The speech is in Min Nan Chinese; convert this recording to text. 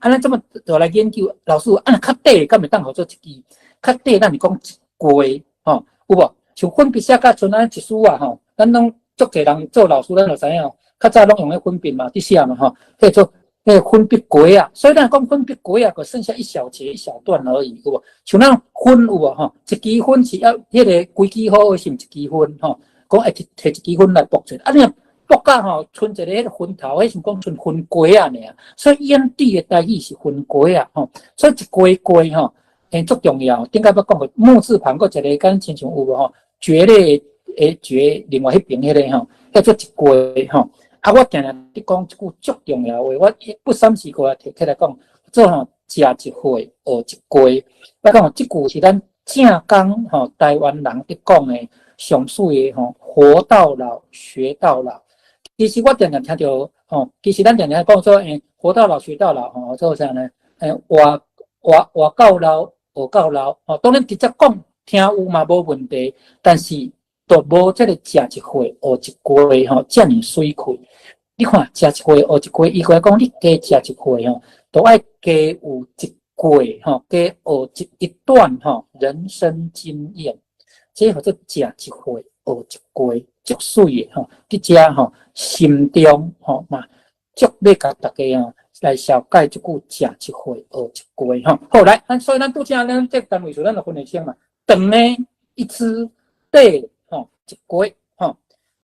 啊，咱這麼就來研究，老師，啊，較短敢會當號做一支？較短咱是講一句，吼，有無？像粉筆寫甲像咱一書啊，吼，咱攏足濟人做老師，咱就知影，較早攏用彼粉筆嘛，佇寫嘛，吼，彼做彼個粉筆過啊，所以咱講粉筆過啊，就剩下一小節一小段而已，有無？像咱分有無？吼，一支粉是要彼個規支好，是毋一支粉？吼，講愛摕一支粉來薄出，啊，你若薄甲吼，賰一個彼個粉頭，彼是講賰粉粿仔爾，所以演底的台語是粉粿仔，吼，所以一句句吼，足重要。頂擺捌講過木字旁閣一個，敢親像有無吼？蕨類的蕨，另外彼邊彼個吼，叫做一句吼。啊，我定定佇講一句足重要話，我不三時過來提起來講，做吼食一歲學一句。我講這句是咱正港吼台灣人佇講的上媠的吼，活到老學到老。其實我定定聽著吼，其實咱定定講說，活到老學到老吼，做啥呢？活到老學到老吼，當然直接講聽有嘛無問題，但是都無這個食一歲學一句吼，遮爾媠氣。你看食一歲學一句，伊過來講你加食一歲吼，都愛加有一句吼，加學一段吼人生經驗，這號做食一歲學一句，足媠的吼。佇遮吼心中吼嘛，足欲共大家吼來紹介這句食一歲學一句吼。好來，咱所以咱拄才咱這單位數咱就分會清嘛，長呢一支，短吼一句。